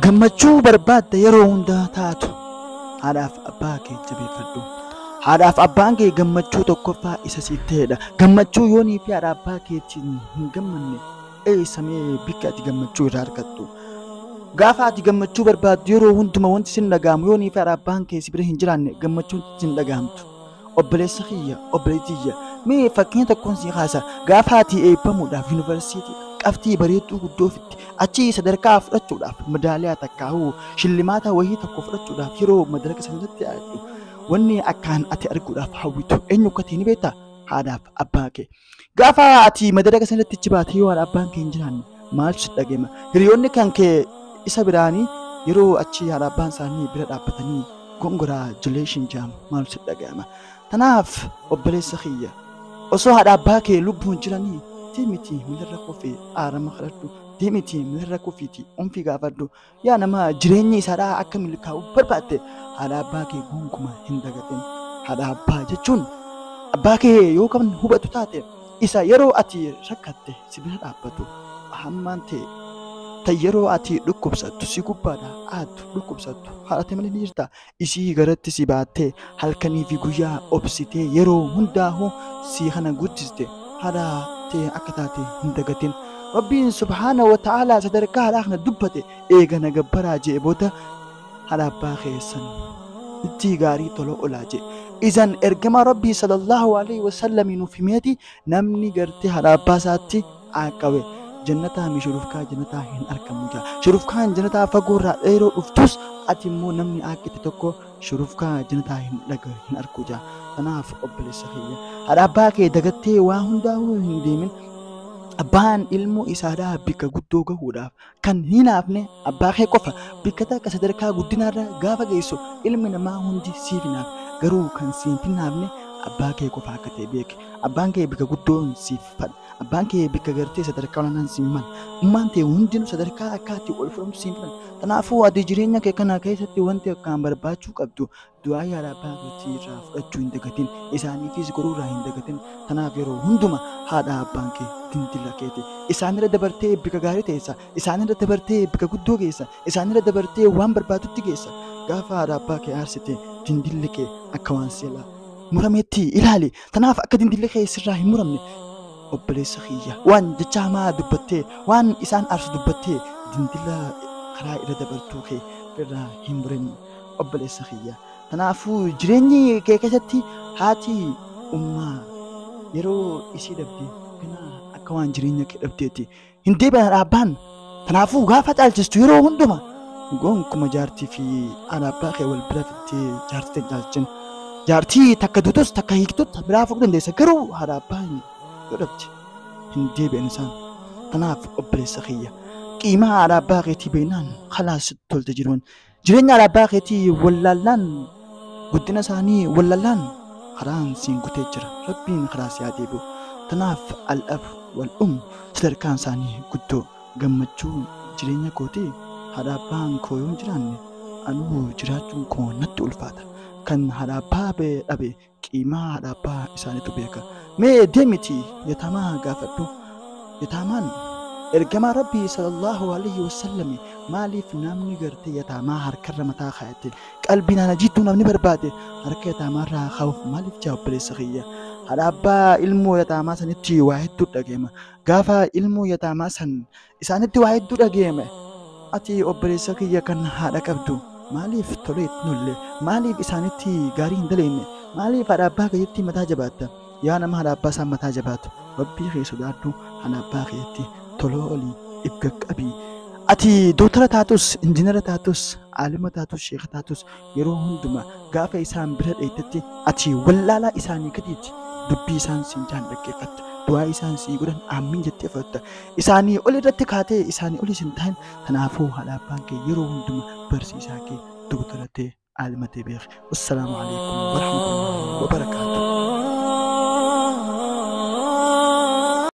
Gammachuu barbaadda yeroo hundaa taatu haadhaaf abbaa kee jabeeffadhu. Haadhaaf abbaan kee gammachuu tokkoffaa isa siif ta'edha. Gammachuu yoonii fi haadha abbaa keetiin hin gammanne eessamee bikka ati gammachuu irraa argattu. Gaafa ati gammachuu barbaaddu yeroo hunduma wanti sin dhaga'amu yoonii fi haadha abbaan kee si bira hin jiraanne gammachuun sin dhaga'amtu. Obboleessa kiyya, obboleettii kiyya, mee fakkeenya tokkoon si kaasa. Gaafa ati eebbamuudhaaf yuunivarsiitii qabxii bareedduu guddoo fitti achii sadarkaa fudhachuudhaaf madaaliyaa takkaa'uu shillimaata wayii tokko fudhachuudhaaf yeroo madaraka sanarratti argattu wanni akkaan ati arguudhaaf hawwitu eenyu akka ta'e ni beektaa? Haadhaaf abbaa kee. Gaafa ati madaraka sanarratti achi baate yoo haadha abbaan kee hin jiraanne maaltu si dhaga'ama? Hiriyoonni kan kee isa biraanii yeroo achi haadha abbaan isaanii bira dhaabbatanii congratulation jedhamu maaltu si dhaga'ama? Tanaaf obboleessa kiyya osoo haadha abbaa kee lubbuun jiranii deemiti milarra kofee aarama kadhadhu, deemiti milarra kofiiti onfii gaafadhu. Yaa nama jireenyi isaadhaa akka milkaa'u barbaadde haadha abbaa kee gonkumaa hin dagatin. Haadha abbaa jechuun abbaa kee yoo kan hubatu taate isa yeroo ati rakkatte si bira dhaabbatu hammaan ta'e ta yeroo ati dhukkubsattu si gubbaadha aaddu dhukkubsattu haadha malee ni jirta. Isii garatti si baattee halkanii fi guyyaa obsitee yeroo hundaa'u si kana guddiste haadha ta'e akka taate hin dagatin. Rabbiin subhaana wa ta'aalaa sadarkaa haadhaa kana dubbate eegana gabbaraa jee booda haadha abbaa keessan itti gaarii tola olaa jee. Izan ergama Rabbii sallallahu alaihi wasallam nuuf himeeti namni gartee haadha abbaa isaatti qaqqabe jannataa mi shurufkaa jannataa hin argamu jaa. Shurufkaan jannataa fagoo irraa dheeroo dhuftus ati immoo namni aaqqite tokko shurufkaa jannataa hin dhaga hin argu jaa. Kanaaf obboleessa kiyya haadha abbaa kee dagattee waa hundaa'uu hin deemin. Abbaan ilmoo isaadhaa bikka guddoo gahuudhaaf kan hin hafne abbaa kee qofa bikka takka sadarkaa guddinaarra gaafa geessu ilmi namaa hundi siif hin hafe garuu kan siif hin hafne abbaa kee qofa akka ta'e beeki. Abbaan kee bikka guddoon siif fadha. Abbaan kee bikka gartee sadarkaa olaanaan siif mala. Ummaan ta'e hundinuu sadarkaa akka ati ol fudhamtu siif mala. Kanaafuu ati jireenya kee kana keessatti wanti akkaan barbaachuu qabdu du'aa yaada abbaa keetii irraa fudhachuu hin dagatin. Isaaniifis godhuu irraa hin dagatin. Kanaaf yeroo hunduma haadha abbaan kee dindila keeti. Isaanirra dabartee bikka gaarii teessa. Isaanirra dabartee bikka guddoo geessa. Isaanirra dabartee waan barbaadutti geessa. Gaafa haadha abbaa kee aarsite dindilli kee akka waan seelaa murameetti ilaali. Kanaaf akka dindilli kee sirraa hin muramne obboleessa kiyya waan jecha hamaa dubbattee waan isaan aarsu dubbattee dindila karaa irra dabartuu kee irraa hin murin obboleessa kiyya. Kanaafuu jireenyi kee keessatti haati ummaa yeroo isii dhabde kana akka waan jireenya kee dhabdeeti. Hin deebi'an haadha abbaan. Kanaafuu gaafa caalchistu yeroo hunduma gonkuma jaartii fi haadha abbaa kee wal bira fiddee jaartii ta'e caalchin. Jaartii takka duutus takka hiiktus biraa fuudhuu dandeessa garuu haadha abbaa yoo dhabde hin deebi'an isaan. Kanaaf obboleessa kiyya qiimaa haadha abbaa keetii beeknaan khalaas tolte jiruun jireenya haadha abbaa keetii wallaallaan guddina isaanii wallaallaan karaan siin kutee jira. Rabbiin karaa si haa deebi'u. Kanaaf al-ab wal um sadarkaan isaanii guddoo gammachuu jireenya kootii haadha abbaan koo yoo hin jiraanne anuu jiraachuun koo natti ulfaata. Kan haadha abbaa dhabe qiimaa haadha abbaa isaaniitu beeka. Mee deemiti yataamaa gaafadhu. Yataamaan ergamaa Rabbii sallallahu alaihi wasallam maaliif namni gartee yataamaa harkarra mataa kaayate qalbii naana jiituu namni barbaade harka yataamaarraa kaa'uuf maaliif jaa obboleessa kiyya. Haadha abbaa ilmoo yataamaa sanitti waa hedduu dhageema. Gaafa ilmoo yataamaa san isaanitti waa hedduu dhageema. Ati obboleessa kiyya kan haadha qabdu maaliif tolee itti nolle? Maaliif isaanitti gaarii hin daleenne? Maaliif haadha abbaa keetti mataa jabaatta? Yaa nama haadha abbaa isaan mataa jabaatu Rabbii kee sodaadhu haadha abbaa keetti toloo olii if qaqqabii. Ati dooktara taatus, injiinara taatus, aalima taatus, sheeka taatus yeroo hunduma gaafa isaan bira dheettetti ati wallaalaa isaanii gadiiti dubbii isaan siin jaan dhaggeeffatta. Du'aa isaan sii godhan aammin jettee fudhatta. Isaanii ol irratti kaatee isaanii ol isin ta'an. Kanaafuu haadha abbaan kee yeroo hunduma barsiisaa kee dooktara ta'e aalima ta'e beeki. Wassalaamu alaikum warahmatullahi wabarakaatuh.